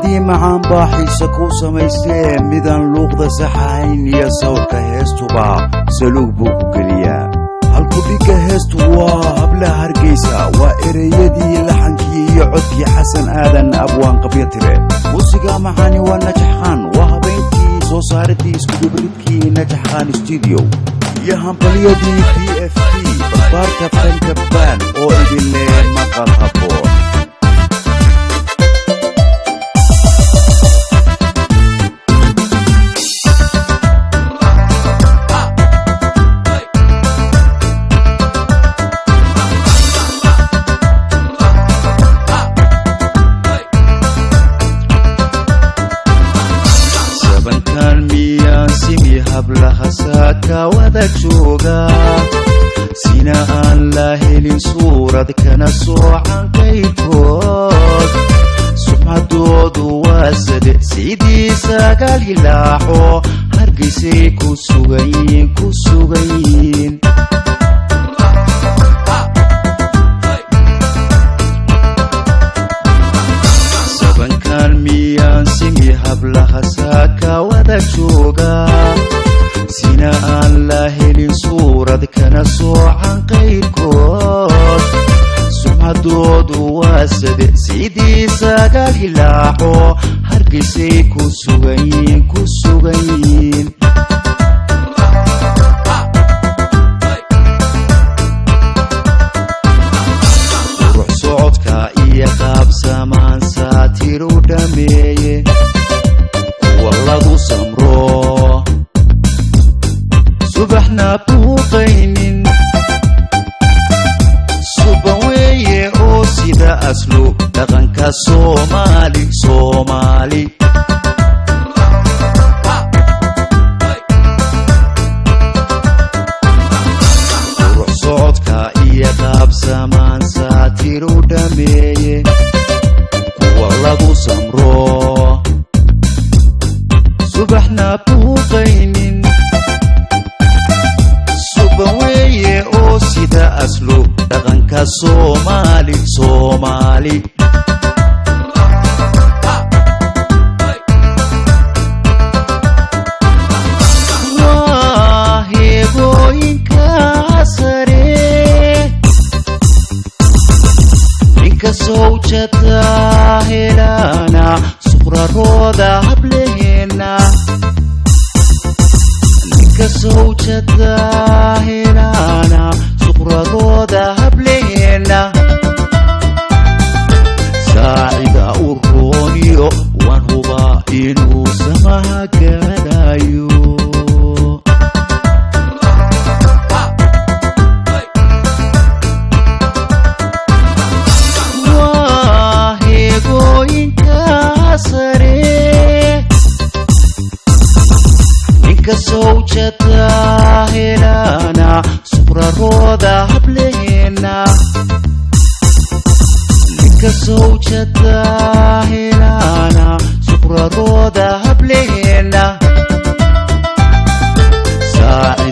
Erayadii macaan baa xiise kuu samaystee, midaan luuqda saxahayn iyo sawdka heestuba saluug buu ku geliyaa. Halkudhigga heestu waa Hablaha Hargeysa. Waa ereyadii, laxankii iyo codkii Xasan Aadan Abwaan Qabyatire. Muusiga macaani waa Najax Khaan. Waa habeenkii soo saaridii iskudubaridkii Najax Khaan Studio iyo hambalyadii PFP, Barbaarta Fanka Band, oo idinle maqal haboon. Sabankan miyaan simi hablaha saaka wada jooga, sina aan la helin suurad kana soocan qaybkood. Sumcadoodu waa sade sidii sagaal hilaaxo, Hargeysay ku sugayiin, ku sugayiin. Sabankan miyaan simi hablaha saaka wada jooga, sina aan la helin suurad kana soocan qayrkood. Sumcadoodu waa sade sidii sagaal hilaaxo, Hargeysay ku sugayiin, ku sugayiin. Qurux socodka iyo qaabsamaan saatir u dhameeye, kuwa lagu samro subaxna buuqaynin, suban weeye oo sida asluub dhaqanka Soomaali, Soomaali. Qurux socodka iyo qaabsamaan saatir u dhameeye, kuwa lagu samro subaxna buuqaynin, suban weeye oo sida asluub dhaqanka Soomaali, Soomaali. Waa heegooyinka sare ninka sawjada helana, suqrarooda hableheena. Ninka sawjada helana, suqrarooda hableheena. Saacida u rooniyo waan hubaa inuu samaha gaadhayo. Waa heegooyinka sare ninka sawjada helana, suqrarooda hableheena. Ninka sawjada helana, suqrarooda hableheena. Saacida